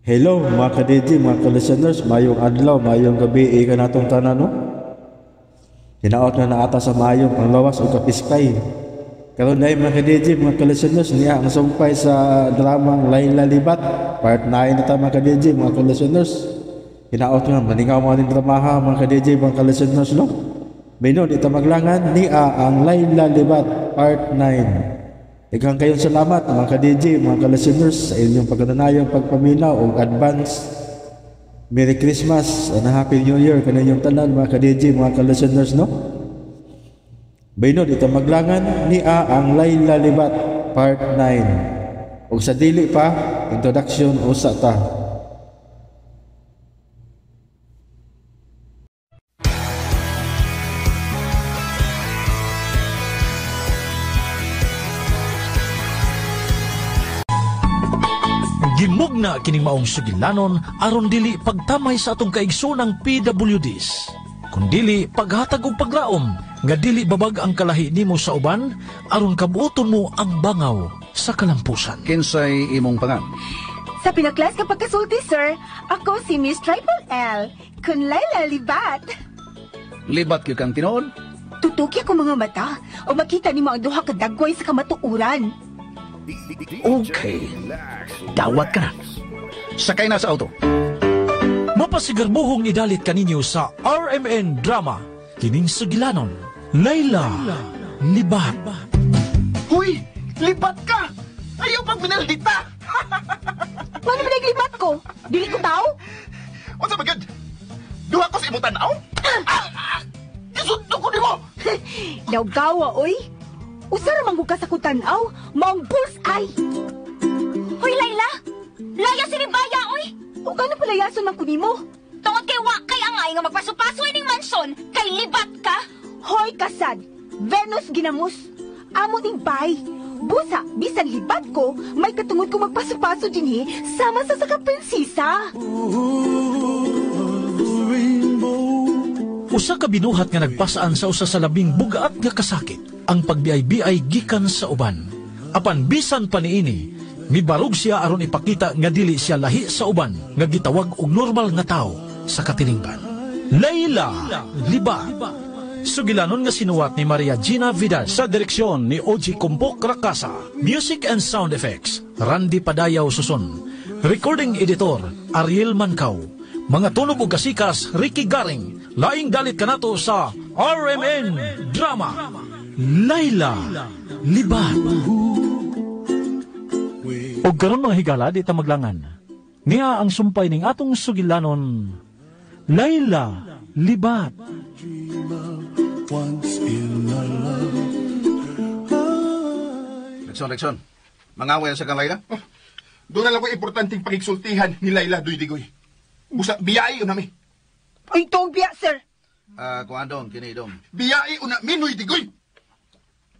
Hello mga ka-DJ, mga ka-listeners, mayong adlaw, mayong gabi, ika natong tanan, no? Hinaot na naata sa mayong panglawas o kapispay. Karon ay mga ka-DJ, mga ka-listeners, niya ang sumpay sa dramang Layla Libat, part 9 na ta mga ka-DJ, mga ka-listeners. Hinaot nga, maningaw mga ning dramaha, mga ka-DJ, mga ka-listeners, no? Minon, itamaglangan, niya ang Layla Libat, part 9. Daghang kayong salamat mga ka-DJ, mga ka-listeners sa inyong pagkananayong pagpaminaw o advance Merry Christmas and Happy New Year kaninyong tanan mga ka-DJ, mga ka-listeners, no? Baynod, ito maglangan niya ang Layla Libat Part 9. Ug sa dili pa, introduction usa ta. Gimugna kining maong sugilanon aron dili pagtamay sa atong kaigsoonang PWDs. Kun dili paghatag og pagraom nga dili babag ang kalahi nimo sa uban aron kabuoton mo ang bangaw sa kalampusan. Kinsay imong pangan? Sa pinaklas ka pagkasulti, sir, ako si Miss Triple L, kun Layla Libat. Libat gyud kang tinuod? Tutuki ako mga mata o makita nimo ang duha ka dagway sa kamatuoran. Okay. Dawat ka na. Sakay na sa auto. Mapasigarbuhong idalit kaninyo sa RMN Drama, kining sugilanon, Layla Libat. Huy! Libat ka! Ayaw pag minaldita! Paano ba naglibat ko? Dili ko tao? Unsa ba gyud? Duha ko sa imong tan-aw? Gisundo ko nimo! Dawgawa, oy! Usa ra man gud ka sa kutan-aw, maong bullseye! Hoy, Layla! Laya si Ribaya, oy! O gano palayason man ko nimo? Tungod kay wa kay angay nga magpaso-paso ining mansyon, kay libat ka! Hoy, kasad! Venus ginamos! Amo ning bay! Busa, bisan libat ko, may katungod ko magpaso-paso dinhi sama sa sa prinsesa. Usa ka binuhat nga nagpasaan sa usa sa labing bugat nga kasakit, ang pagbiay-biay gikan sa uban. Apan bisan pa niini, mibarog siya aron ipakita nga dili siya lahi sa uban nga gitawag og normal nga tawo sa katilingban. Layla Libat. Sugilanon nga sinuwat ni Maria Gina Vidal sa direksyon ni Oji Kumpok Rakasa. Music and sound effects, Randy Padayaw Suson. Recording editor, Ariel Mancao. Mga tunog og kasikas, Ricky Garing. Laing dalit kanato sa RMN Drama, Layla Libat. Og karon mga higala, di ta maglangan. Niya ang sumpay ning atong sugilanon, Layla Libat. Lekson, Lekson. Mangaway sa kang Layla? Oh, doon na lang ko importanteng pagigsultihan ni Layla Duy Digoy. Busa, biyai una mi. Ay, tong biya, sir! Kuan dong, kini dong. Biyai una mi, Nuy Digoy.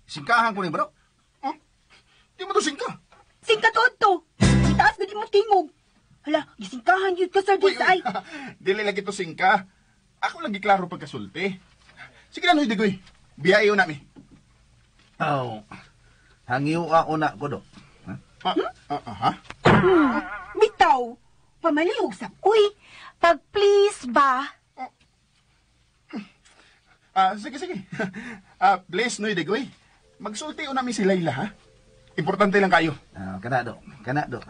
Singkahan ko ni bro. Oh, di mo to singka. Singka tuod to! Itaas na di mo tingog! Hala, gisingkahan yun ka, sir, Uy, di sa ay. uy, dili lagi to singka. Ako lagi klaro pagkasulti. Sige na, Nuy Digoy. Biyai una mi. Aw. Hangiwa una ko do. Ha? Ha? Bitaw! Pamalihog sa uy! Pag please ba? Sige, sige. Please, Nuy Digoy. Magsulti una mi si Layla, ha? Importante lang kayo. Kana do, kana do.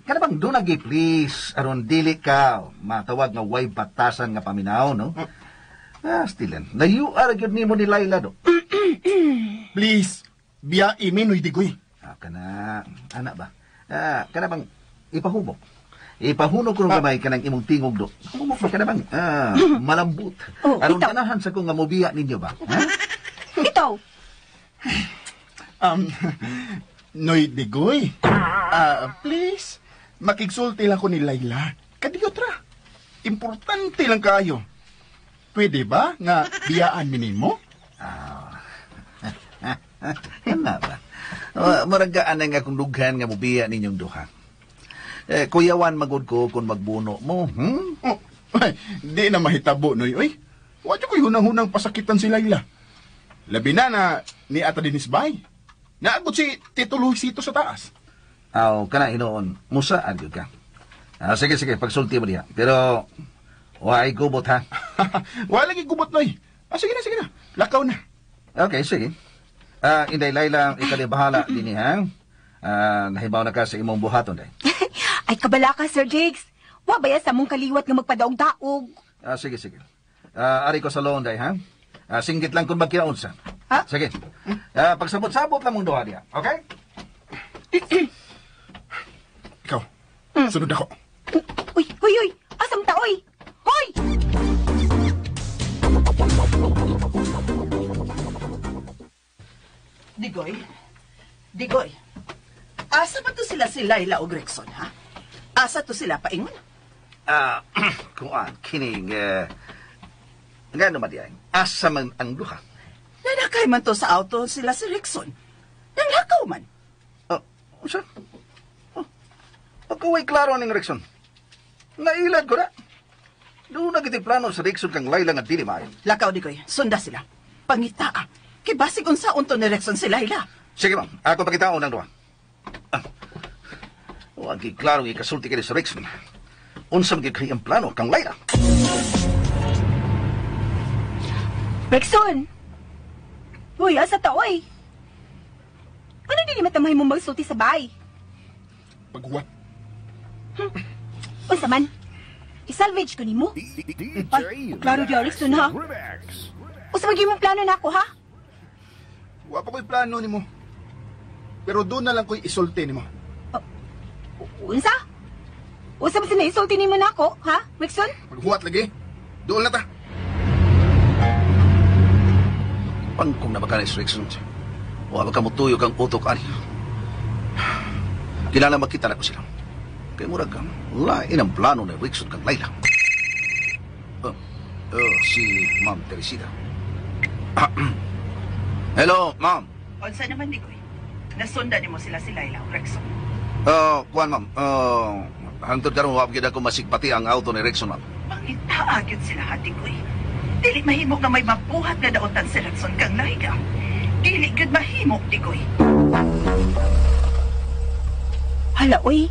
Kana bang doon lagi please aron dili ka matawag nga way batasan nga paminaw, no? Still, layo ara gyud nimo ni Layla do. Please, biya mi, Nuy Digoy. Kana ana ba? Kana bang ipahubog? Ipahunog ko gamay kanang imong tingog do. Kana bang malambot. Oh, aron itaw. ganahan sa ko nga mobiya ninyo ba? Ha? Bitaw. Noy Digoy. Please, makigsulti lang ko ni Layla. Kadiyot ra. Importante lang kayo. Pwede ba nga biyaan mi nimo? Kana ba? Murag ka anay nga kung dughan nga mobiya ninyong duha. Kuyawan magud ko kung magbuno mo. Oh, ay, di na mahitabo, Noy. Oy, wa jud ko'y hunang-hunang pasakitan si Layla. Labi na na ni Ata Dinis Bay. Naabot si Tito Luisito sa taas. Aw, kana hinuon, musaad gyud ka. Ah, sige, sige, pagsulti mo diha. Pero, why gubot ha? Wala lagi gubot, Noy. Ah, sige na, sige na. Lakaw na. Okay, sige. Ah, Inday Layla, ikaw di bahala din ha? Ah, nahibaw na ka sa imong buhaton, day. Ay, kabala ka, Sir Jigs. Wa baya sa mong kaliwat nga magpadaog-daog. Ah, sige, sige. Ah, ari ko sa loon, day, ha? Ah, singgit lang kung magkinaunsa. Ha? Sige. Ah, pagsabot-sabot lang mong duha diha. Okay? Ikaw, sunod ako. Uy, uy, uy! Asam ta, uy! Hoy! Digoy? Digoy? Asa ba to sila si Laila o Gregson, ha? Asa to sila paingon? Ah, kuan, kining, nga naman diay, asa man ang duha? Nanakay man to sa auto sila si Rexon. Nanglakaw man. Oh, unsa? Oh, pagkaway klaro ning Rexon. Nailad ko na. Doon na giti plano sa Rexon kang Laila nga dili maayo. Lakaw, Digoy. Sunda sila. Pangitaa. Kay basig unsa unto ni Rexon si Laila. Sige, ma'am. Ako pakitaon ang duha. Ah. Wa gi klaro ikasulti kini sa Rexon. Unsa man gid kay ang plano kang Laila? Rexon! Uy, asa ta, uy? Ano din matamay mo magsulti sa bahay? Paghuwat. Unsa man? I-salvage ko nimo? Ay, klaro di, Rexon, ha? Unsa man gyud imong plano nako, ha? Wa pa ko'y plano nimo. Pero doon na lang ko'y isulti nimo. Unsa? Unsa ba sila isulti nimo nako, ha, Rexon? Paghuwat lagi. Doon na ta. Pangkong na ba ka ni Rexon? Wa ba ka mutuyo kang utok ani? Kinahanglan makita na ko sila. Kay murag ka, lain ang plano ni Rexon kang Laila. Oh, oh, si Ma'am Teresita. Hello, ma'am. Unsa naman, Digoy? Nasunda nimo sila si Laila o Rexon. Oh, kuan ma'am. Oh, hangtod karon wa gyud ako masigpati ang auto ni Rexon, ma'am. Pangitaa gyud sila, ha, Digoy. Dili mahimo nga may mabuhat nga daotan si Rexon kang Laila. Dili gyud mahimo, Digoy. Hala, uy.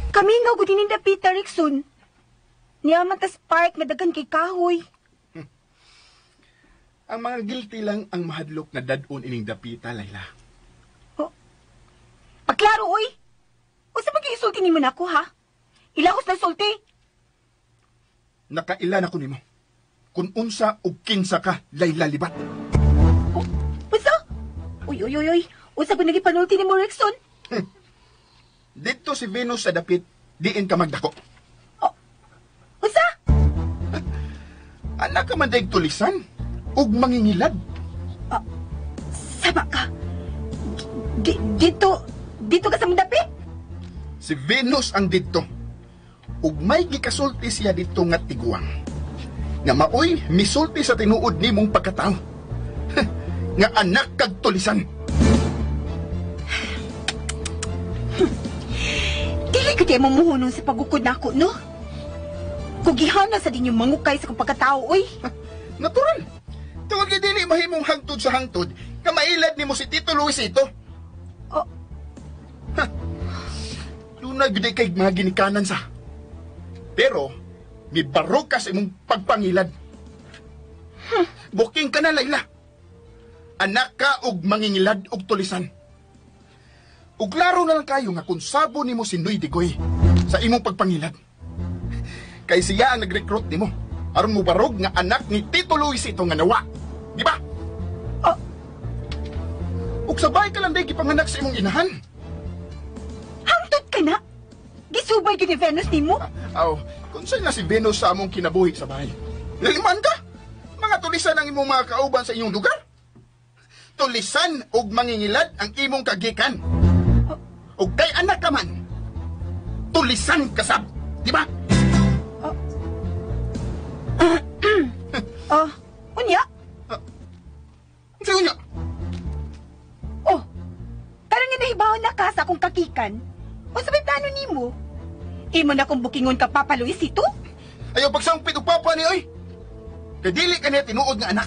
Kami nga gud ni Peter Rexon. Niya man tas park nga daghan kay kahoy. Ang mga guilty lang ang mahadlok na dad-on ining dapita, Laila. Oh. Pagklaro, uy. Unsa ba gyud isulti nimo nako, ha? Ilahos na sulti. Nakailan ako nimo. Kung unsa o kinsa ka, Laila Libat. Oh, unsa? Uy, uy, uy, uy. Unsa ba nagipanulti nimo, Rexon? Dito si Venus sa dapit, diin ka magdako. Oh, unsa? Anak ka man daig tulisan, ug mangingilad. Ah, sama ka. Dito, dito ka sa mong dapit? Si Venus ang didto. Ug may gikasulti siya didto nga tiguang. Nga maoy misulti sa tinuod nimong pagkatao. Nga anak kag tulisan. Dili ka di mo muhunong sa pagukod nako, no? Kugihana sa dinyong mangukay sa kong pagkatao, uy. Natural. Tungod kay dili mahimong hangtod sa hangtod, kamailad nimo si Tito Luisito. Oh. Ha. Dunay gyud kay mga ginikanan sa. Pero mibarog ka sa imong pagpangilad. Buking ka na, Layla. Anak ka og mangingilad og tulisan. Ug klaro na lang kayo nga kung sabo nimo si Noy Digoy sa imong pagpangilad. Kay siya ang nag-recruit nimo aron mobarog nga anak ni Tito Luisito nga nawa. Di ba? Oh. Ug sabay ka lang day gipanganak sa imong inahan. Hangtod ka na? Gisubay gyud ni Venus nimo? Aw, kung na si Venus sa among kinabuhi sa bahay. Laliman ka! Mga tulisan ang imong mga kauban sa inyong lugar. Tulisan og mangingilad ang imong kagikan. Og kay anak ka man, tulisan ka sab, di ba? Oh, unya? Sa unya? Oh, karon nga nahibawon na ka sa akong kakikan. Unsa may plano nimo? Imo na kong bukingon ka Papa Luisito? Ayaw pagsampit og papa ni oy. Kay dili ka niya tinuod nga anak.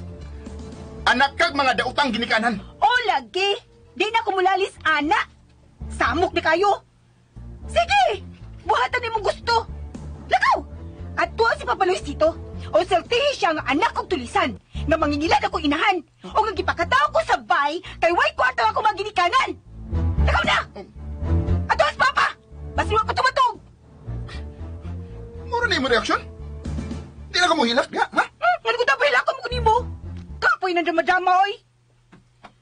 Anak kag mga daotang ginikanan. O lagi, di na kumulalis ana. Samok ni kayo. Sige, Buhatan nimo gusto. Lakaw! At tuwa si Papa Luisito, o sultihi siya nga anak kong tulisan, nga mangingilad ako inahan, o nga gipakatao ko sa bay, kay way kwarta ako maginikanan. Lakaw na! Ato si Papa! Basta ko tumatog! Mura na yung reaksyon? Di na ka mo hilak, ha? Ha? Nga ko tapos hilak mo kunimo? Kapoy ng drama-drama, oy!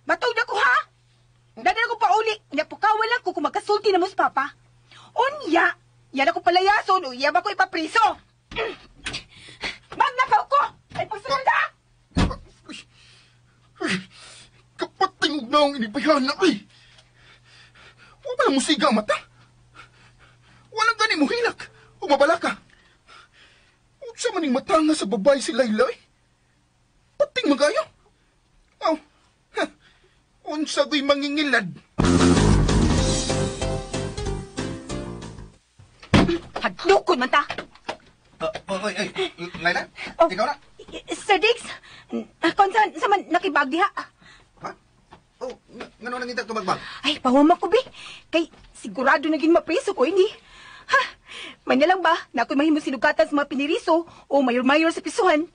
Matog na ko, ha? Dadala ko pauli. Napukawa lang ko kung magkasulti na mo sa Papa. Unya! Yan ako palayason o iya ba ko ipapriso? Magnakaw ko! Ay, pagsunod ha! Kapatingog na ang inibayan na, ay! Huwag ba lang musiga ang mata? Walang gani mo hilak o mabala ka. Unsa maning mata nga sa babae si Layla, eh? Pating magayo. Aw, ha, unsa ko'y mangingilad. Hadlokon man ta! Oy, oy, Layla, Oh. ikaw na. Sir Diggs, kung saan sa man nakibag diha? Ha? Oh, ngano nang intag tumagbag? Ay, pahuma ko, bi. Kay sigurado na gin mapriso ko, hindi. Ha? May na lang ba na ako'y mahimo sinugatan sa mga piniriso o mayor-mayor sa pisuhan?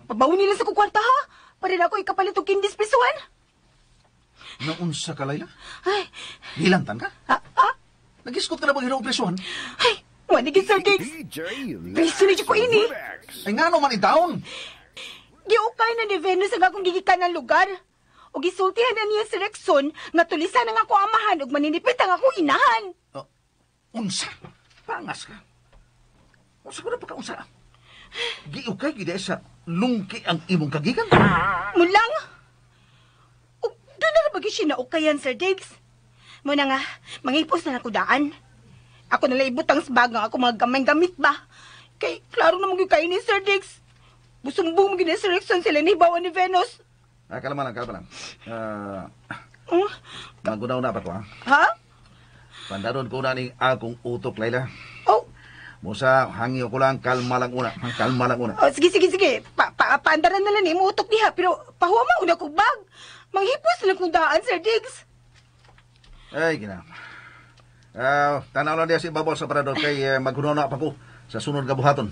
Pabaw nila sa kong kwarta, ha? Para na ako ikapalit og kindis pisuhan. Naunsa ka, Layla? Ay, Gilantan ka? ah, ah, Nagiskot ka na bang hinuong prisuhan? ay, wala gid Sir Diggs. Priso na ko ini. Ay, ngano man itaon? Giukay na ni Venus ang akong gigikan ng lugar. O gisultihan na niya si Rexon nga tulisan ang ako amahan ug maninipit ang akong inahan. Oh, unsa? Pangas ka. Unsa ko na pagkaunsa? Giukay gid sa lungki ang imong kagikan. Mulang. Ug doon na ba siya naukayan, Sir Diggs? Muna nga, mangipos na ako daan. Ako nala ibutang sa bag nga ako mga gamay gamit ba? Kay, klaro na magyud kayo ni Sir Diggs. Busumbong mo ni Sir Rexon sila ni bawa ni Venus. Ah, kalma lang, kalma lang. Hmm? Magunaw na pa ko, ha? Ha? Pandaron ko na ning akong utok, Layla. Oh, Musa, hangyo ko lang, kalma lang una. Kalma lang una. oh sige, sige, sige. Paandaran na lang ni mo utok diha. Pero pahuwa una kong bag. Manghipos na lang kong daan, Sir Diggs. Ay, gina. Tanaw lang diya si Babol sa parador kay maghunaw na pa ko sa sunod nga buhaton.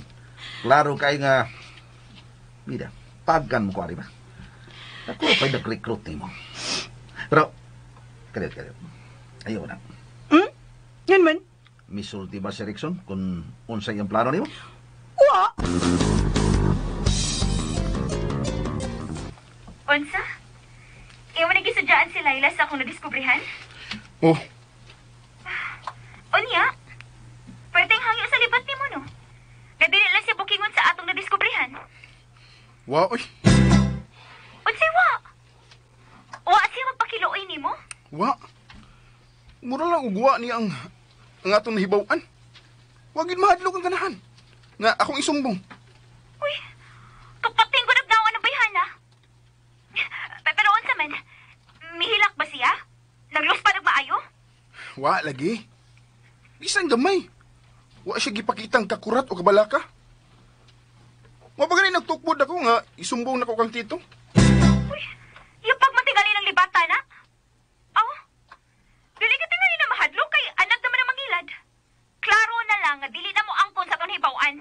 Klaro kay nga, mira, pagkan mo ko, ari ba? Ako pa'y nag-recruit nimo. Pero, kadiyot, kadiyot. Ayaw na. Hmm? Yan man. Misulti ba si Rickson kung unsay ang plano nimo? Wa! Unsa? Iwan na gisudyaan si Layla sa akong nadiskubrehan? Oh, Unya? Pwedeng hangyo sa libat nimo, no? Nga dili lang siya bukingon sa atong nadiskubrehan. wa, oy. Unsay wa? Wa siya magpakiluoy nimo? Wa. Mura lang ugwa niya ang atong nahibaw-an. Wa gid mahadlok ang ganahan. Nga akong isumbong. Uy, kapating ko nagdawa ng bayhana. Pero unsa man, mihilak ba siya? Naglos pa nagmaayo? Wa lagi. Bisan gamay. Wa siya gipakitang kakurat o kabalaka. Wa pa gani nagtukbod ako nga isumbong nako kang tito. Uy, yung pagmatigali ng libata na? Aw, dili ka tingali na mahadlok kay anak naman ang mangilad. Klaro na lang nga dili na mo angkon sa atong hibaw-an.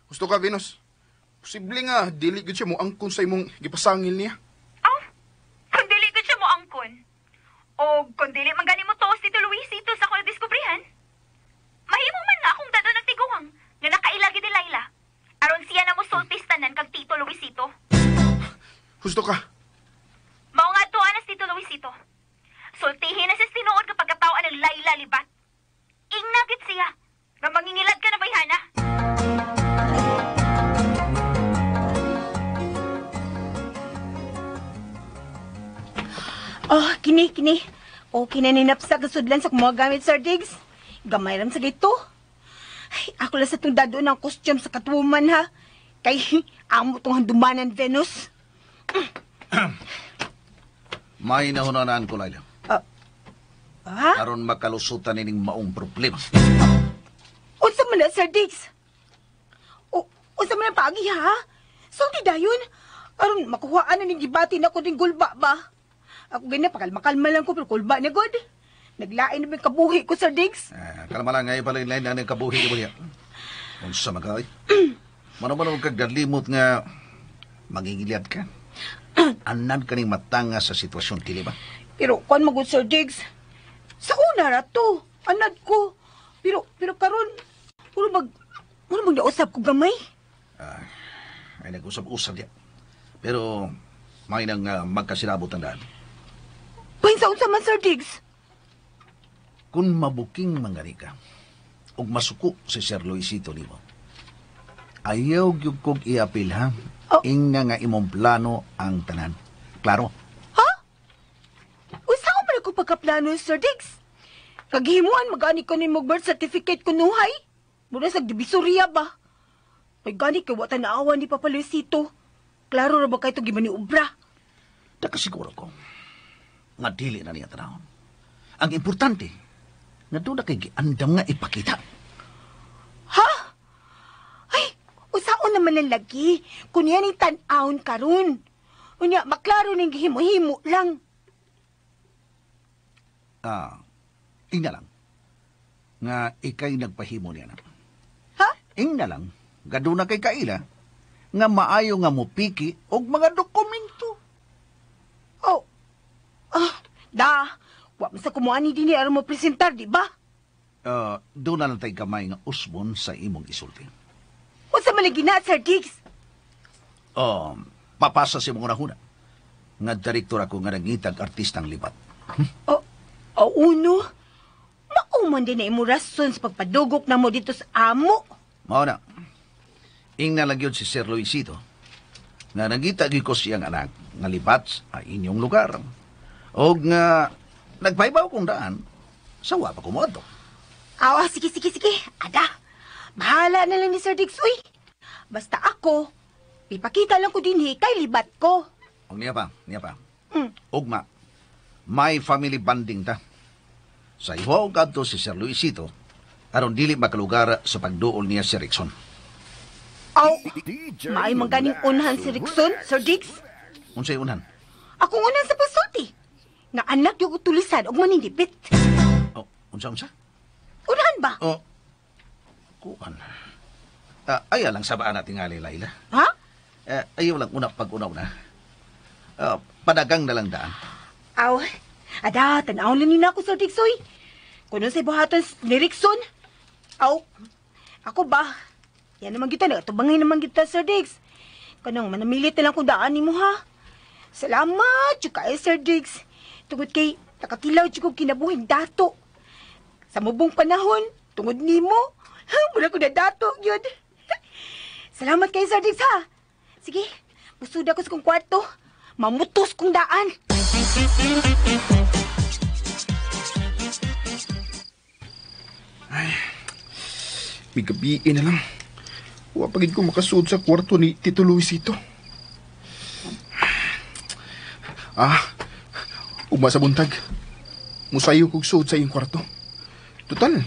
Gusto ka, Venus? Posible nga dili gud siya mo angkon sa imong gipasangil niya. Aw, kung dili gud siya mo angkon. O kung dili man gani mo tuos Tito Luisito sa akong nadiskubrihan. Mahimo man nga akong dadon ng tiguang nga nakailagi ni Layla. Aron siya na mo sultis tanan kag Tito Luisito. Gusto ka? Mao nga tuwa na si Tito Luisito. Sultihin na siya tinuod kapag katawan ng Layla libat. Ingnagit siya. Nga mangingilad ka na bayhana. Oh, kini, kini. Okay na ninapsa kasudlan sa mga gamit, Sir Diggs. Gamay ram sa gito. Ay, ako lang sa itong dado ng costume sa Catwoman, ha? Kay amo tong handumanan, Venus. May nahunanaan ko, Layla. Ha? Aron makalusutan nining maong problema. Unsa man na, Sir Diggs? O, unsa man ang paagi, ha? Sulti dayon. Aron makuhaan na ning gibati na ko ning gulba ba? Ako ganyan, pakalma-kalma lang ko, pero kulba na god. Naglain na ba yung kabuhi ko, Sir Diggs? Kalma lang, ngayon pala yung lain na kabuhi mo niya. Unsa man ka, ay. Mano-mano kag galimot nga magingiliad ka. Anan ka ning matanga sa sitwasyon, dili ba? Pero kuan magud Sir Diggs. Sa una ra to, anad ko. Pero karon mura mag nausap ko gamay. Ay nag-usap-usap diya. Pero may nang magkasinabot ang daan. Pahinsa unsa man, Sir Diggs? Kung mabuking mangani ka, ug masuko si Sir Luisito nimo, ayaw gyud kog iapil ha. Oh. Ingna nga imong plano ang tanan. Klaro? Ha? Usa ko man ako pagkaplano, Sir Diggs. Kaghimuan magani ko nimo birth certificate kunuhay. Mura sa Divisoria ba? May gani kay wa tan-awa ni Papa Luisito. Klaro ra ba kay to gimaniobra? Nakasiguro ko nga dili na niya tanahon. Ang importante, nga doon na kay giandam nga ipakita. Ha? Ay, usaon naman ang lagi. Kung yan ang tan-awon karon. Unya, maklaro ning gihimo-himo lang. Ingna lang. Nga ikay nagpahimo niya na. Ha? Ingna lang, nga doon na kay kaila, nga maayo nga mupiki og mga dokumento. Oh. Da. Wa man sa kumuha ni dinhi aron mo presentar, di ba? Doon na lang tayo gamay nga usbon sa imong isulti. Unsa man lagi na, Sir Diggs? Papasa sa imong unahuna. Nga direktor ako nga nangitag artistang libat. Oh, uno. Mauman din na imo rason sa pagpadugok na mo dito sa amo. Mao na. Ingna lang yun si Sir Luisito. Nga nangita gyud ko siyang anak nga libat sa inyong lugar. Og nga nagpaibaw kong daan, sawa pa kumuadto. Aw, sige. Ada, bahala na lang ni Sir Diggs, uy. Basta ako, ipakita lang ko dinhi kay libat ko. Og niya pa. Ugma, may family bonding ta. Sa ihuaw kadto si Sir Luisito, aron dili makalugar sa pagduol niya si Rickson. Aw, maay man ganing unhan si Rickson, Sir Diggs. Unsay unhan? Akong unhan sa pagsulti. Nga anak yung tulisan og manindipit. Oh, unsa? Unhan ba? Oh, kuan. Ayaw lang sabaan natin nga, Laila. Ha? Ayaw lang una pag-unaw na. Padagang na lang daan. Aw, ada, tanaw lang nina ako, Sir Diggs, oy. Kung sa buhatan ni Rickson. Aw, ako ba? Yan naman kita, nagatubangay naman kita, Sir Diggs. Kanang manamilit na lang kung daan ni mo, ha? Salamat, tsaka Sir Diggs. Tungod kay, nakakilaw tsaka kinabuhing dato. Sa mubong panahon, tungod nimo, mura ko na dato, yun. Salamat kay Sir Diggs, ha? Sige, musuda ko sa kong kwarto. Mamutos kong daan. Ay, may gabi na lang. Wa pagid ko makasuod sa kwarto ni Tito Luisito. Ugma sa buntag. Musayo kog suod sa iyong kwarto. Total,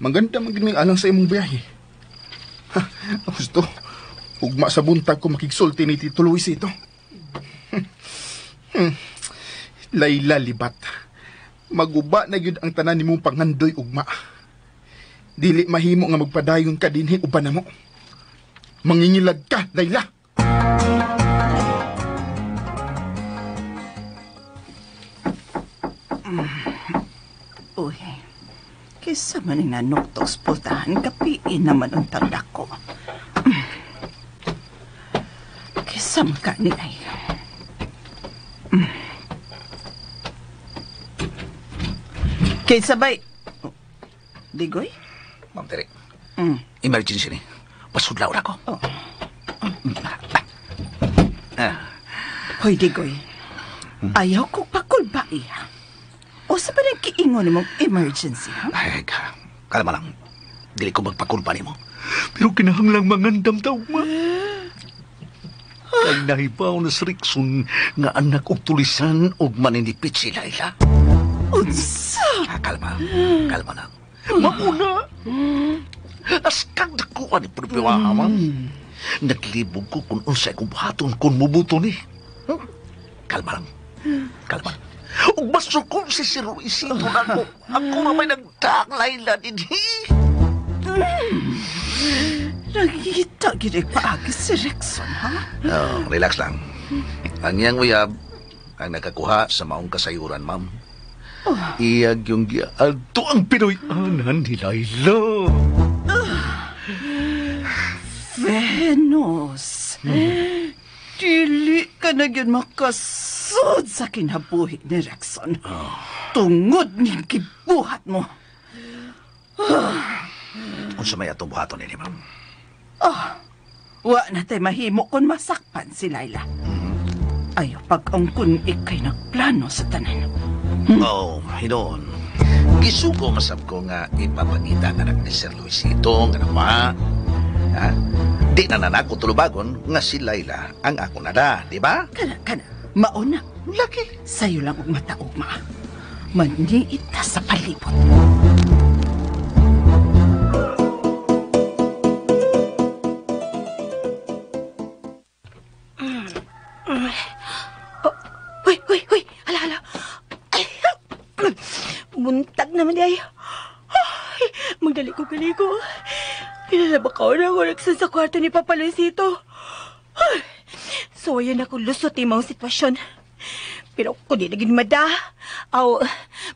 maganda man gid alang sa imong biyahe. Ha, gusto. Ugma sa buntag ko makigsulti ni Tito Luisito. Layla libat. Maguba na gyud ang tanan nimong pangandoy ugma. Dili mahimo nga magpadayon ka dinhi uban namo. Mangingilad ka, Layla. Uy, kaysa man ang nanuktok sa pultahan, kapiin naman ang tanda ko. Kaysa man ka ni ay. Kaysa ba'y... Digoy? Ma'am Tere, emergency ni. Pasudlaw na ko. Oh. Hoy, Digoy. Ayaw ko pakulba iya. O sa pa nagkiingon mong emergency, ha? Ay, kalma lang. Dili ko magpakulba nimo. Pero kinahanglang mangandam ta, ugma. Kay nahibaw na si Rickson nga anak og tulisan og maninipit si Layla. Unsa? Kalma. Kalma lang. Mauna! Askang dakuan ni problema, ma'am. Naglibog ko kung unsay kong buhaton kung mubuto ni. Kalma lang. Kalma. Ug masuko si Sir Luisito nako. Ako na may nagtak, Laila, dinhi. Nagita gid paagi si Rickson, ha? Oh, relax lang. Ang iyang uyab ang nakakuha sa maong kasayuran, ma'am. Iyag yung giadto ang Pinoy-anan ni Laila. Venus, dili ka na gyud makasud sa kinabuhi ni Rexon. Tungod ni gibuhat mo. Unsa may atong buhaton nini, ma'am? Wa na tay mahimo kung masakpan si Laila. Ayo pag-angkon ikay nagplano sa tanan. Oh, hinon. Gisugo masab ko nga ipapangita nga anak ni Sir Luisito nga nawa. Ha? Di na nanako tulubagon nga si Laila ang ako nada, di ba? Kana, kana, mauna. Laki. Sayo lang og mataog, ma. Maniit ta sa palibot. Uy, uy, uy! Hala, hala! Ay, buntag naman di ay. Ay, magdali ko galiko. Pinalaba ko na ako nagsan sa kwarto ni Papa Luisito. Ay, so, ayun ako lusot yung mga sitwasyon. Pero kung di naging mada, aw,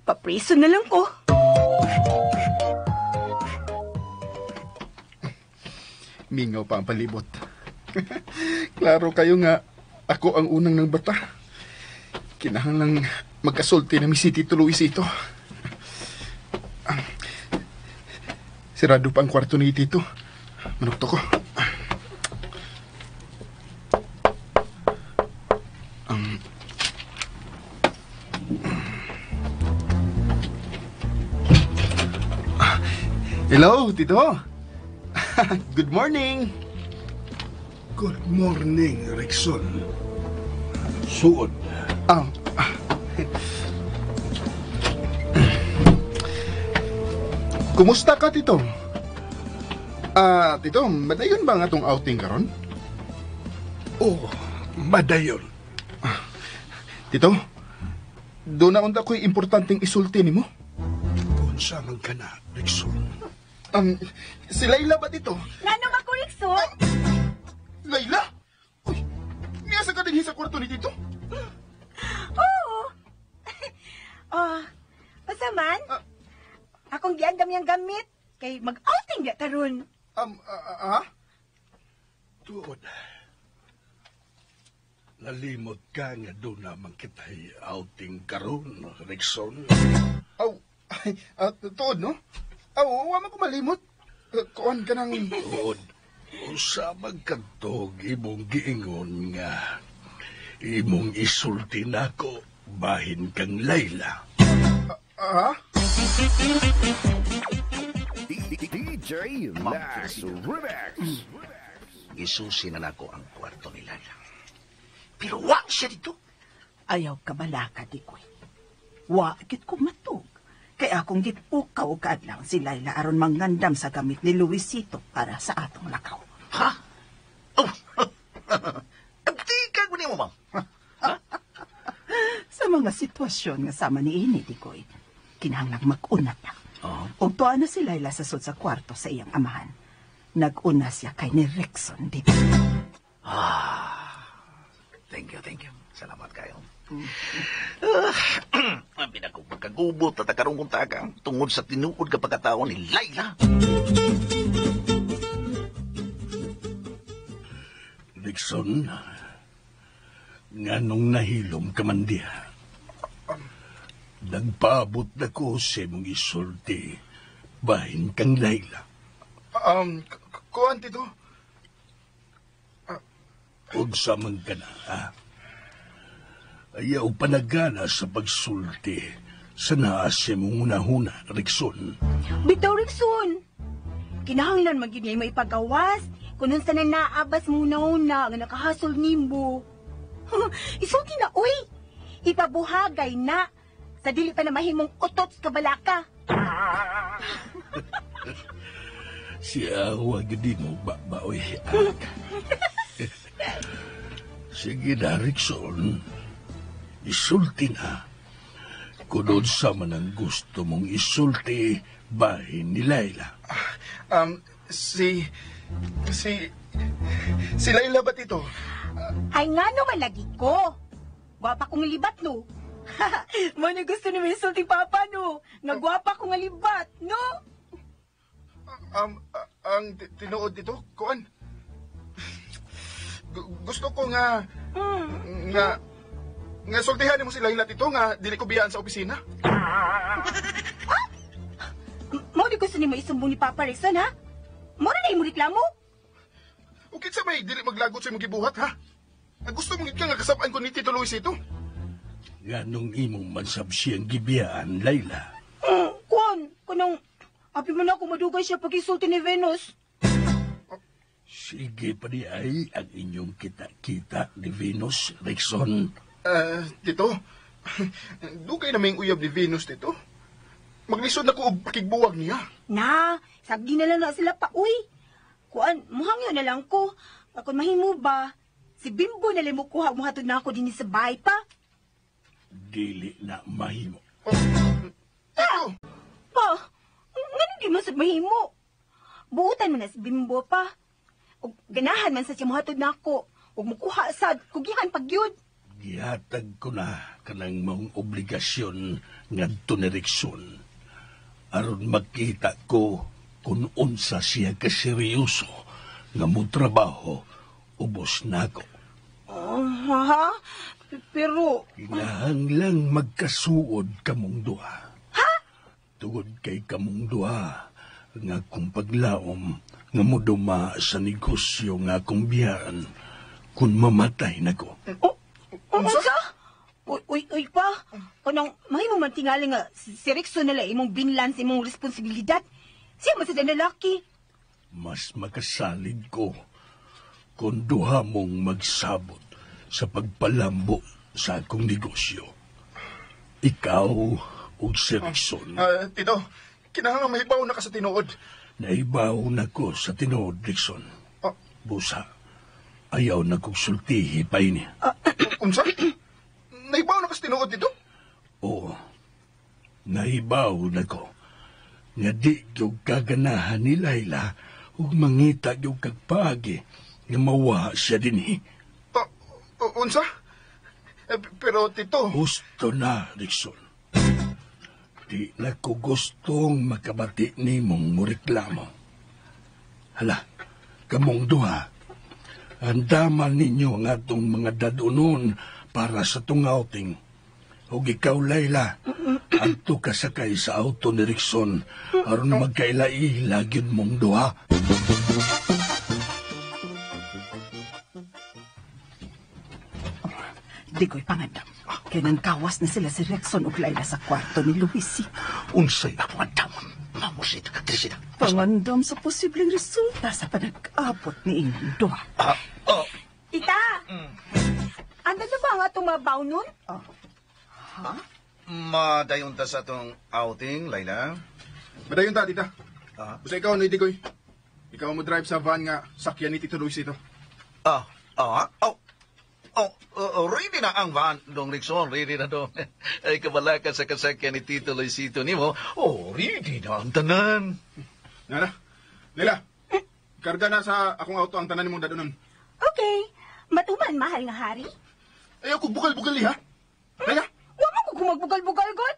papriso na lang ko. Mingaw pa ang palibot. Klaro kayo nga, ako ang unang ng bata. Kinahanglang magkasulti na mi si Tito Luisito. Sirado pa ang kwarto ni Tito. Manukto ko. Hello, Tito. Good morning. Good morning, Rickson. Suod. Kumusta ka, Tito? Tito, madayon ba nga itong outing karon? Oh, madayon. Tito, doon na unta ko'y importanteng isulti nimo. Unsa man ka na, Rickson? Si Layla ba, Tito? Ngano ba ko, Rickson? Layla? Uy, niya sa ka din sa kwarto ni Tito? Oo. Basta man, akong giandam niyang gamit kay mag-outing ya karon. Tuod. Nalimot ka nga doon naman kita'y outing karon, Rickson. Aw, ay, tuod, no? Aw, wa man ko malimot. Kuan ka ng... Tuod. Usa magkantog imong giingon nga imong isulti nako bahin kang Layla. DJ Max Remix. Gisusi na nako ang kwarto ni Layla. Pero wa siya dito. Ayaw ka balaka, Dikoy. Wa gid ko matug. Kay akong gipukaw kaadlaw si Layla aron mangandam sa gamit ni Luisito para sa atong lakaw. Ha? Oh. Di ka guni mo, ma'am. Sa mga sitwasyon nga sama ni ini, Dikoy, kinahanglang mag-una ta. Ug tuwa na si Layla sa sud sa kwarto sa iyang amahan. Nag-una siya kay ni Rickson dito. Thank you, thank you. Salamat kayo. Ang pinakapagkagubot at karong kong taga tungod sa tinuod ka pagkatao ni Layla. Rickson, nganong nahilom ka man diha? Nagpaabot na ko sa imong isulti bahin kang Layla. Kuan, Tito? Unsa man ka na, ha? Ayaw panagana sa pagsulti sa naas sa imong hunahuna, Rickson. Bitaw, Rickson. Kinahanglan man gyud niya maipagawas kung unsa na naabas mo una nga nakahasol nimo. Isulti na, uy! Ipabuhagay na sa dili pa na mahimong utot sa kabalaka. Siya huwag di mo ba, uy, anak. Sige na, Rickson. Isulti na. Kung unsa man ang gusto mong isulti, bahin ni Laila. Si... Si... Si Laila ba, Tito? Ay nga naman lagi ko. Gwapa kong libat, no? Mo na gusto ni may sulti papa, no? Nga gwapa kong libat, no? Ang tinuod dito, kuan. Gusto ko nga nga sultihan nimo si Laila, Tito, nga dili ko biyaan sa opisina. Mo di gusto ni mo isumbong ni Papa Rexon, ha? Mo na mo reklamo? O kinsa may dili maglagot sa imong gibuhat, ha? Ang gusto mo gid ka nga kasab-an ko ni Tito Luisito. Nganong imong mansab siyang gibiyaan, Laila? Kuan, kanang api man ako madugay siya pag-isulti ni Venus. Sige pa di ay ang inyong kita-kita ni Venus, Rickson. Tito, dugay na may uyab ni Venus, Tito. Maglisod na ko og pakigbuwag niya. Na, sagdi na lang na sila pa, uy. Kuan, muhangyo na lang ko. Kung mahimo ba, si Bimbo na lang mo kuha, muhatod na ako din sa bahay pa. Dili na mahimo. Oh, Tito! Pa, ngano di man sad mahimo? Buutan man na si Bimbo pa. Og ganahan man sa siya muhatod na ako. Ug mukuha sad, kugihan pag yun. Gihatag ko na kanang maong obligasyon ngadto ni Rickson. Aron makita ko kung unsa siya kaseryoso nga motrabaho ubos nako. Ha? Pero kinahanglang magkasuod kamong duha. Ha? Tugod kay kamong duha nga akong paglaom nga moduma sa negosyo nga akong biyaan kung mamatay nako. Oh, unsa? Uy, uy, uy pa. Kanang mahimo man tingali nga si Rickson nila imong binlan sa imong responsibilidad. Siya man sa lalaki. Mas makasalig ko kung duha mong magsabot sa pagpalambo sa akong negosyo. Ikaw ug si Rickson. Tito, kinahanglan mahibaw na ka sa tinuod. Nahibaw na ko sa tinuod, Rickson. Busa, ayaw na kong sultihi pa ini. Unsa? Nahibaw na ka sa tinuod, Tito? Oo. Nahibaw na ko. Nga di gyud kaganahan ni Laila ug mangita gyud kag paagi nga mawa siya dinhi. Unsa? Pero, Tito... Gusto na, Rickson. Di na ko gustong makabati nimong moreklamo. Hala, kamong duha. Andaman ninyo ang atong mga dadunon para sa tong outing. Ug ikaw, Laila, adto ka sakay sa auto ni Rickson aron magkaila-ila gyud mong duha. Digoy pangandam. Kaya nang kawas na sila si Rickson ug Laila sa kwarto ni Luisito. Unsay ako andamon? Mamosita, Tresita. Pangandam sa posibleng resulta sa panag-abot ni inyong duha. Tita! Anda na ba ang atong mabaw nun? Ha? Madayon ta sa atong outing, Laila. Madayon ta, Tita. Basta ikaw, Noy Digoy. Ikaw mo drive sa van nga sakyan ni Tito Luisito. Ready na ang van, Dong Rickson. Ready na, Dong. Ay, kabala ka sa kasakyan ni Tito Luisito nimo. Oh, ready na ang tanan. Nana, Laila, karga na sa akong auto ang tanan nimong dadunon. Okay. Matuman, mahal nga hari. Ayaw ko bugal-bugal, ha? Laila? Wa man ko gumagbugal-bugal, God.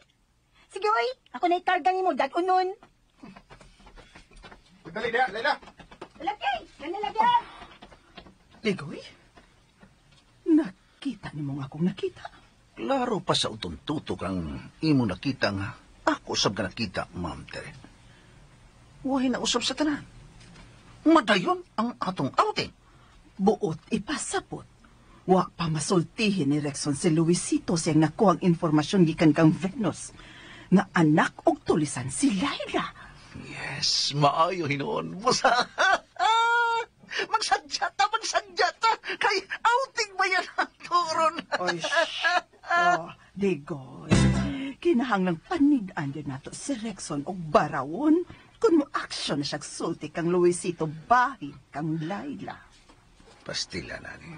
Sige, oy. Ako na ikarga nimo dadunon. Pagdali na, Laila. Lagi, nanalagyan. Ligoy? Nakita ni mo nga akong nakita. Klaro pa sa utong tutok ang imo nakita nga. Ako sab nga nakita, Ma'am Tere. Wahi na usab sa tanan. Madayon ang atong outing. Buot ipasabot. Wa pa masultihin ni Rexon si Luisito siyang nakuha ang informasyon gikan kang Venus nga anak og tulisan si Laila. Yes, maayo hinuon. Busa. Magsadya ta, magsadya ta. Kay outing ba yan ang turon? Oy, oh, Digoy. Kinahanglang panid-an din nato si Rexon og barawon kung mo action na siya sulti kang Luisito bahin kang Laila. Pastila na ni.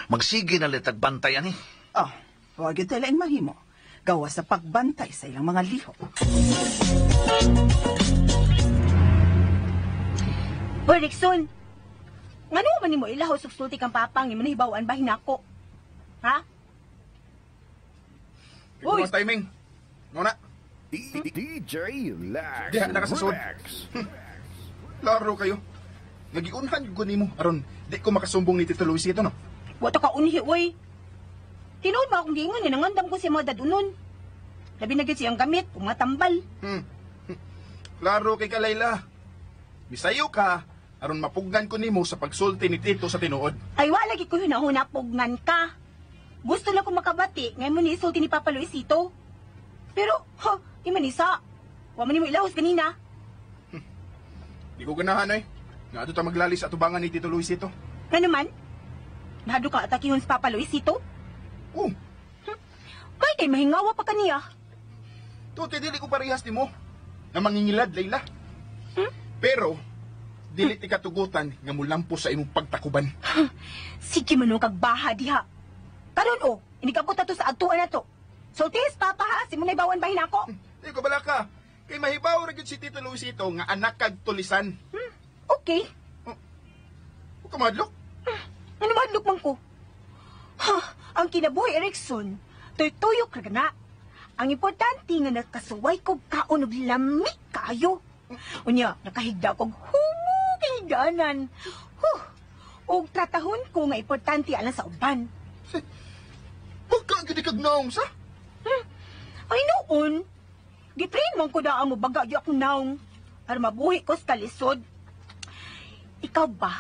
Magsige na litag bantayan ni. Oh, wag yun tela mahimo. Gawa sa pagbantay sa ilang mga lihok. Hoy, Rickson! Ngano man nimo ilahos og sulti kang papang imo nahibaw-an ba hinako? Ha? Uy! Ang timing. Nguna. DJ Lex Diha na ka sa sud. Remix. Laro kayo. Nagiunhan ko nimo aron di ko makasumbong ni Tito Luisito no. Wa ta ka unhi, oy. Tinuod ba akong giingon nga nangandam ko sa mga dadunon. Labi na gyud siyang gamit ug mga tambal. Klaro kay ka, Layla. Misayo ka aron mapugnan ko nimo sa pagsulti ni Tito sa tinuod. Ay wala lagi ko hunahuna pugnan ka. Gusto lang ko makabati ngayon mo ni isulti ni Papa Luisito. Pero, ha, di man isa. Wa man nimo ilahos kanina. Di ko ganahan oy. Nga adto ta maglalis sa atubangan ni Tito Luisito. Ngano man? Nahadlok ka atakihon sa Papa Luisito? Oh. Kay kay mahingawa pa kaniya. Tuti dili ko parehas nimo na mangingilad, Layla. Pero dili ti katugutan nga mulampo sa imong pagtakuban. Sige man kag baha diha. Karon oh, inigabot na to sa agtuan na to. Sultis, Papa ha, si munay bawan bahin ako. Di ko bala ka. Kay mahibaw ra gyud si Tito Luisito nga anak kag tulisan. Okay. Huwag ka mahadlok. Ano mahadlok man ko? Ha, ang kinabuhi, Erickson, tuytuyok ra na. Ang importante nga nakasuway kog kaon og lami kaayo. Unya, nakahigda kog humo kahigdanan. Huh. Og tratahon ko nga importante alang sa uban. Huwag ka gyud kag naong sa. Ay noon, gitrain man ko daan mo baga gyud akong naong. Aron mabuhi ko sa kalisod. Ikaw ba?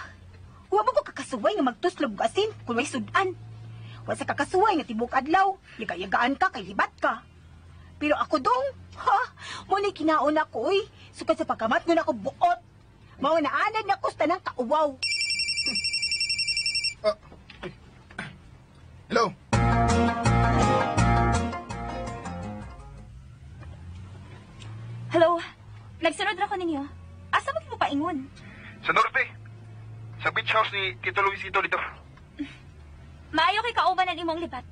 Wa ba ko kakasuway nga magtuslob og asin kung may sudan? Wa sa kakasuway nga tibok adlaw, yaga-yagaan ka kay libat ka. Pero ako dong, ha, mo ni kinaon ako oy, sukad sa pagkamat ngun ako buot. Mao na anad na ko sa tanang kauwaw. Hello. Hello. Nagsunod ra ko ninyo. Asa mo mo paingon? Sa norte. Sa beach house ni Tito Luisito dito. Maayo kay kauban ang imong libat.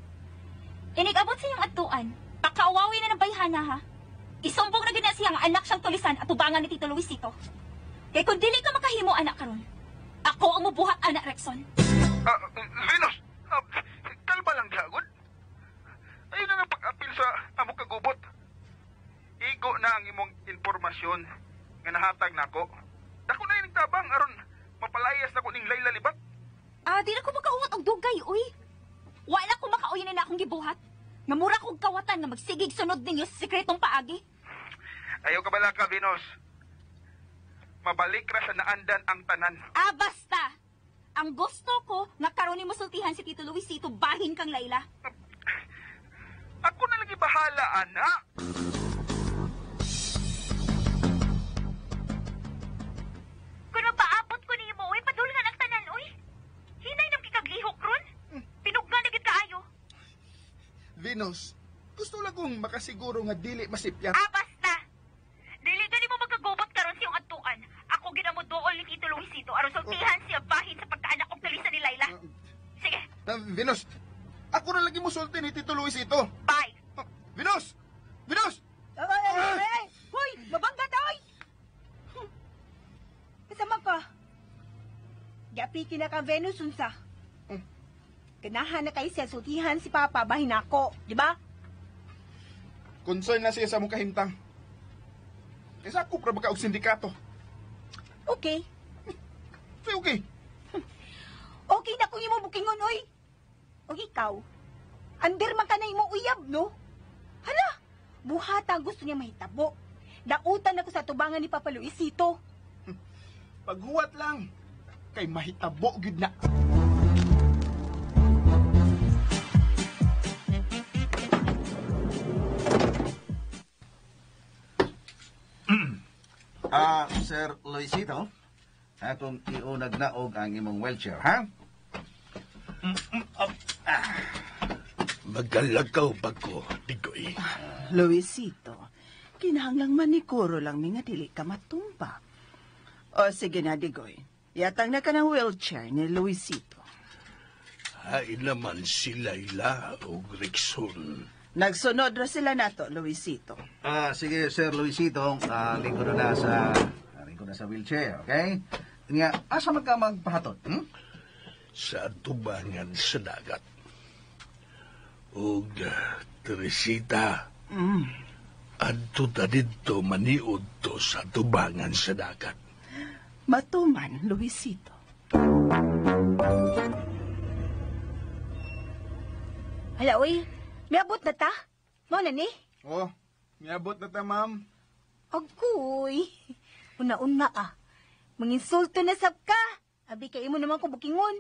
Inig-abot sa iyong adtuan. Pakaawawi na ng bayhana ha. Isumbong na gid na siyang anak siyang tulisan at tubangan ni Tito Luisito. Kay kung dili ka makahimo anak karon, ako ang mubuhat anak Rexon. Venus, kalma lang gagod. Ayun na nga pag-apil sa among kagubot. Igo na ang imong impormasyon nga nahatag nako. Dako na ining tabang aron mapalayas na ko ning Layla libat. Ah, di na ko makahuwat og dugay, uy. Wala ko makauyon na akong gibuhat. Nga mura kog kawatan nga magsigig sunod ninyo sa sekretong paagi. Ayaw ka bala ka, Venus. Mabalik ra sa naandan ang tanan. Ah, basta. Ang gusto ko nga karon nimo sultihan si Tito Luisito bahin kang Layla. Ako na lagi bahala, ana. Kung magpaabot ko nimo, uy, padulngan ang tanan, uy. Hinay nang kikaglihok ron. Pinuggan na gid kaayo. Venus, gusto lang kong makasiguro nga dili masipyat. Ah, basta. Dili gani mo magkagubot karon siyong adtuan. Ako gid ang moduol ni Tito Luisito aron sultihan siya bahin sa pagkaanak og tulisan ni Layla. Sige. Venus, ako na lagi musulti ni Tito Luisito. Bye. Venus! Venus! Ay, ay, ay, ay. Hoy, mabangga ta, oy! Kasama ka. Giapiki na ka Venus unsa. Ganahan na kay siya sultihan si Papa bahin ako, di ba? Concern na siya sa mong kahimtang. Kaysa ako pra baka og sindikato. Okay. Say okay. Okay na kung imo bukingon oy. Og ikaw, under man ka na imo uyab, no? Hala, buhata ang gusto niya mahitabo. Dautan ako sa tubangan ni Papa Luisito. Paghuwat lang, kay mahitabo gyud na. Sir Luisito, atong iunag naog ang imong wheelchair, ha? Magalagaw ba ko, Digoy? Luisito, kinahanglang manikuro lang mi nga dili ka matumba. O sige na, Digoy. Yatang na ka ng wheelchair ni Luisito. Hay naman si Layla o Rickson. Nagsunod ra sila nato, Luisito. Ah, sige, Sir Luisito, lingkod na sa wheelchair, okay? Nga, asa man ka magpahatod? Hmm? Sa tubangan sa dagat. Ug Teresita, adto ta didto maniud to sa tubangan sa dagat. Matuman, Luisito. Hala, oy. Miabot na ta? Mao na ni? Oh, miabot na ta, ma'am. Agoy. Una-una ah. Manginsulto na sab ka. Abi kay imo naman ko bukingon.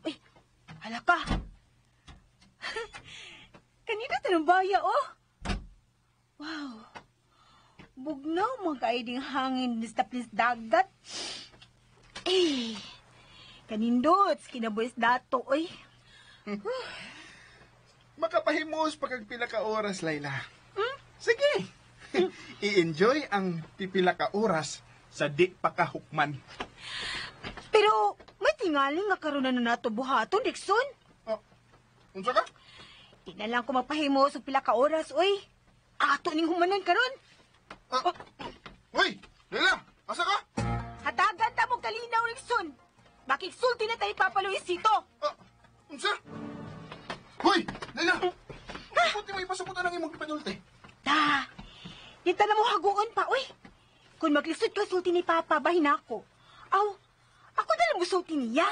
Uy, hala ka. Kanina tanong baya, oh. Wow. Bugnaw mga kaiding hangin ni sa dagat. Eh, kanindot, kinabuhis dato, oy. Makapahimos pa kag pila ka oras, Layla. Sige. I-enjoy ang pipila ka oras sa di pa ka hukman. Pero, may tingali nga karon na nato buhaton, Dixon. Oh, unsa ka? Di na lang ko magpahimos og pila ka oras, oy. Ato ning humanon karon. Ah, Uy, Layla, asa ka? Hatagan ta mo kalinaw, Dixon. Makigsulti na tayo, Papa Luisito. Ah, unsa? Hoy, Layla! Buti mo ipasubutan ang imong gipanulti. Ta, di ta na mo haguon pa, oy. Kung maglisod ka sulti ni Papa, bahin ako. Aw, ako na lang musulti niya.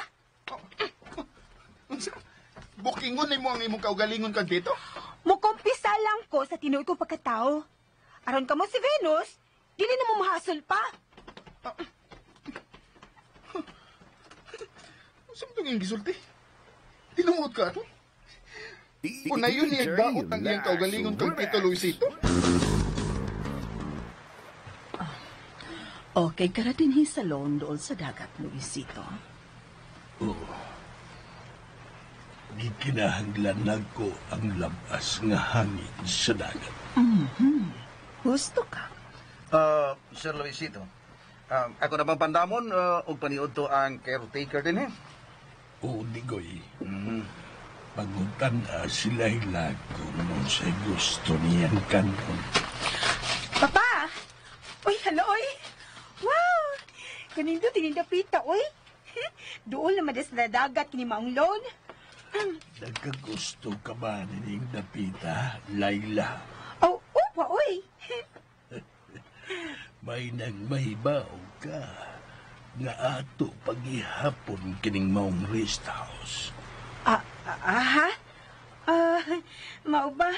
Unsa? Bukingon nimo ang imong kaugalingon kag dito? Mukumpisa lang ko sa tinuod kong pagkatao. Aron ka mo si Venus, dili na mo mahasol pa. Unsa man tong iyong gisulti? Tinuod ka ato? Unayon niya daot ang iyang kaugalingon kag Tito Luisito? Okay ka ra dinhi sa loan dool sa dagat, Luisito. Oo. Gikinahanglan nako ang labas nga hangin sa dagat. Gusto ka. Sir Luisito, ako na bang pandamon og paniud to ang caretaker din eh? Oo, Digoy. Pangutan na si Layla kung unsay gusto niyang kanon. Papa! Uy, hala, oy! Wow! Kanindo tinindapita, oy! Dool naman des na dagat kini maong loan. Nagkagusto ka ba nining dapita, Layla? Oh, opa, oy! May nagmahibaw ka nga ato paghihapon kining maong rest house. Aha? Mao ba?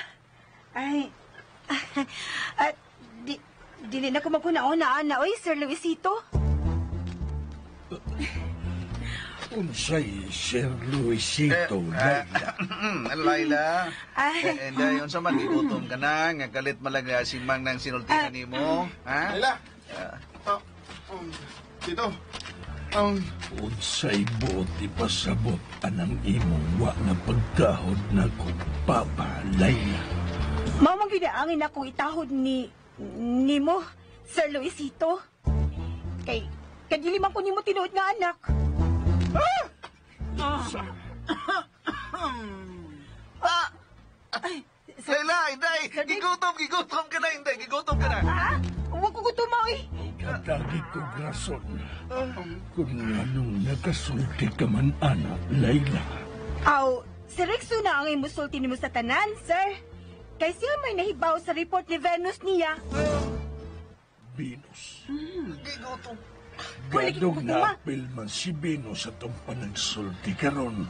Ay, dili na ko maguna-una, ana, oy, Sir Luisito. Unsay Sir Luisito, Layla? Layla. Ay. Eh, dayon sa man gigutom ka na, nga kalit malag si Mang nang sinultihan nimo, ha? Layla! Tito, Unsay buot ipasabot anang imong wa na pagtahod na kong Papa, Layla. Mao man gyud ang akong itahod ni nimo, Sir Luisito. Kay kadili man ko nimo tinuod nga anak. Ay, Layla, inday, gigutom ka na, inday, gigutom ka na. Ha? Huwag ko gutuma, oy. Katagi ko rason kung anong nakasulti ka man, anak, Layla. Aw, si Rexo na ang imusulti nimo sa tanan, sir. Kay siya may nahibaw sa report ni Venus niya. Venus. Gigutom. Gadong naapil man si Venus sa itong panagsulti karon.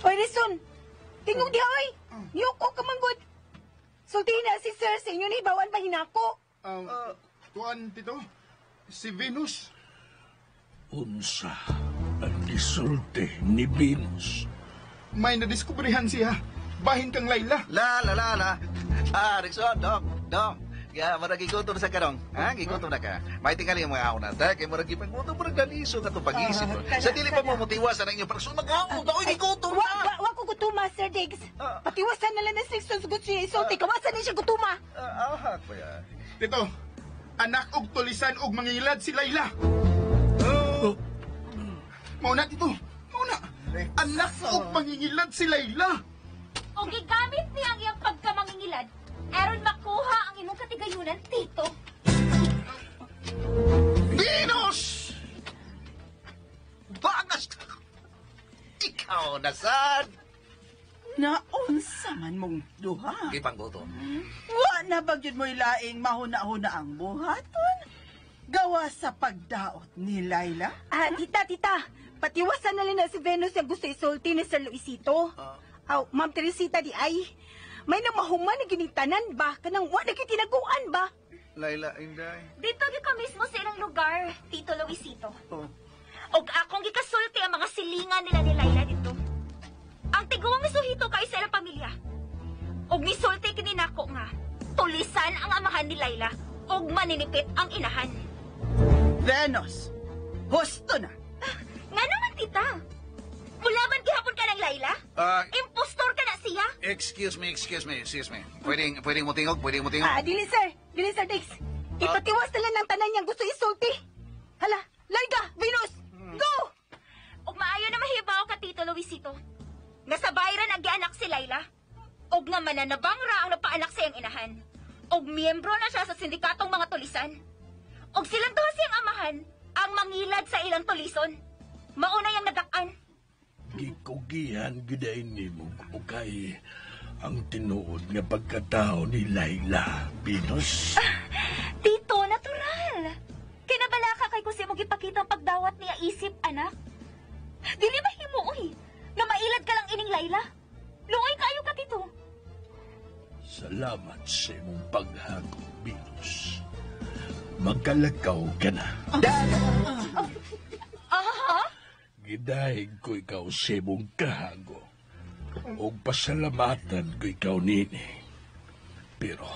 Oy, Rison, tingog diha, oy. Niyoko ka manggod. Sultihin na si sir sa inyo nahibawan pa hinako. Tuan, Tito, si Venus. Unsa ang gisulti ni Venus? May nadiskubrihan siya. Bahin kang Layla. La, la, la, la. Ah, Rixon, dong, dong. Ya, murag gigutom sa karong. Ha, gigutom na ka. May tingali yung mga na ta kay murag gipangutom murag daliso ka to pag-isip. Sa dili pa mo motiwasan ang inyong pagsun mag-aon ta oy gigutom Wa, na. wa, wa ko gutuma, Sir Diggs. Patiwasan na lang ng Sixton sa gusto niya isulti. Kawasan na siya gutuma. Ah, kuya. Tito, anak og tulisan og mangilad si Layla. Mauna, Tito. Mauna. Anak og mangingilad si Layla. O gigamit niya ang iyang pagkamangingilad aron makuha ang imong katigayunan, Tito. Venus! Bangas ka! Ikaw na sad! Naunsa man mong duha. Gipanggutom. Wa na ba gyud mo'y laing mahuna-huna ang buhaton? Gawa sa pagdaot ni Laila? Ah, tita, tita. Patiwasan na lang na si Venus yung gusto isulti ni Sir Luisito. Aw, Ma'am Teresita di ay. May namahuman na ginitanan ba? Kanang wa na tinaguan ba? Laila, Inday. Dito gyud ka mismo sa ilang lugar, Tito Luisito. Oh. Og akong gikasulti ang mga silingan nila ni Laila dito. Ang tiguang misuhito kay sa ilang pamilya. Og misulti kini nako nga, tulisan ang amahan ni Laila og maninipit ang inahan. Venus, husto na. Nga naman, tita. Mulaban gihapon ka ng Laila? Impostor ka na siya? Excuse me, excuse me, excuse me. Pwedeng mo tingog, pwedeng mo tingog. Ah, dili sir. Dili sir Dix. Ipatiwas na lang ng tanan niyang gusto isulti. Hala, Laila, Venus, go! Og maayo na mahibaw ka, Tito Luisito. Nga sa bayran ang gianak si Laila. Og nga mananabang ra ang napaanak sa iyang inahan. Og miyembro na siya sa sindikatong mga tulisan. Og silang duha siyang amahan ang mangilad sa ilang tulison. Mauna yang nadak-an. Gikugihan giday nimo ukay ang tinuod nga pagkatao ni Laila, Venus. Tito, natural. Kinabalaka kay kung mo gipakita ang pagdawat niya isip, anak. Dili mahimo, uy. Nga mailad ka lang ining Laila. Luoy kaayo ka, Tito. Salamat sa imong paghago, Venus. Magkalakaw ka na. Aha? Gidahig ko ikaw sa imong kahago. O pasalamatan ko ikaw nini. Pero,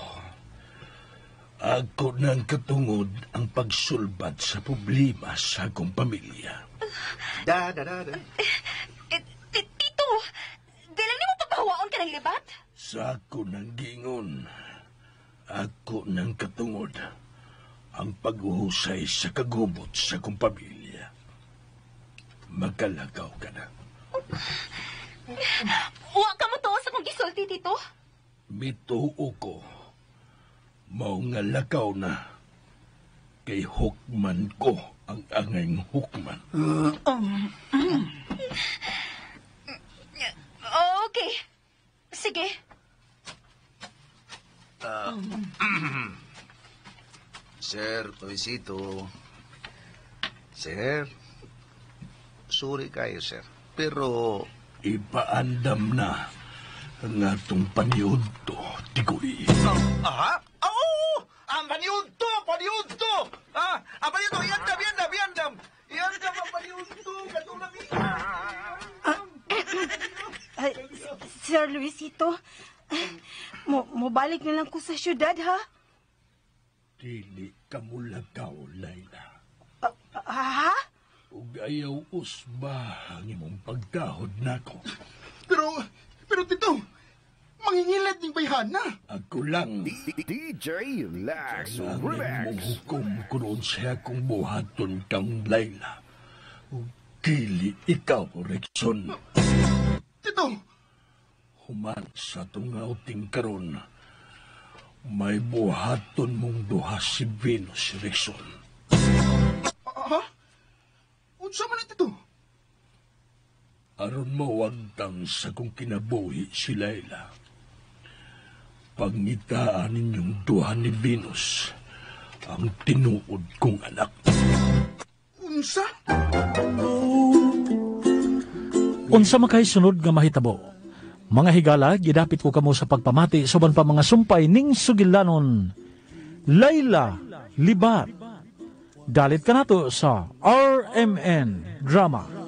ako nang katungod ang pagsulbat sa problema sa akong pamilya. Da, da, da, da. Tito, di lang nimo pagpahuwaon ka ng libat? Sa ako nang gingon, ako nang katungod ang paghuhusay sa kagubot sa akong pamilya. Magkalagaw ka na. Wa ka mo tuo sa kong gisulti, Tito? Mituo ko. Mao nga lakaw na. Kay hukman ko ang angay hukman. Okay. Sige. Sir Luisito. Sir. Sorry kayo, sir. Pero ipaandam na ang atong paniudto, Tigoy. Aha? Oo! Ang paniudto! Paniudto! Ah, ang paniudto! Iandam, iandam, iandam! Iandam ang paniudto! Katulad ni... Sir Luisito, mobalik na lang ko sa syudad, ha? Dili ka mulagaw, Laila. Ha? Ug ayaw usba ang imong pagtahod nako. Pero Tito, mangingilad ning bayhana. Ako lang. DJ Lax Ang Remix. imong hukom kunoon siya kung buhaton kang Laila. Ug dili ikaw, Rexon. Tito! Human sa itong outing karon, may buhaton mong duha si Venus, Rexon. Ha? Unsa man ito? Aron mawagtang sa kong kinabuhi si Laila. Pangitaan ninyong duha ni Venus ang tinuod kong anak. Unsa? Unsa makay sunod nga mahitabo? Mga higala, gidapit ko kamo sa pagpamati soban pa mga sumpay ning sugilanon. Laila Libat. Dalit ka nato sa RMN Drama.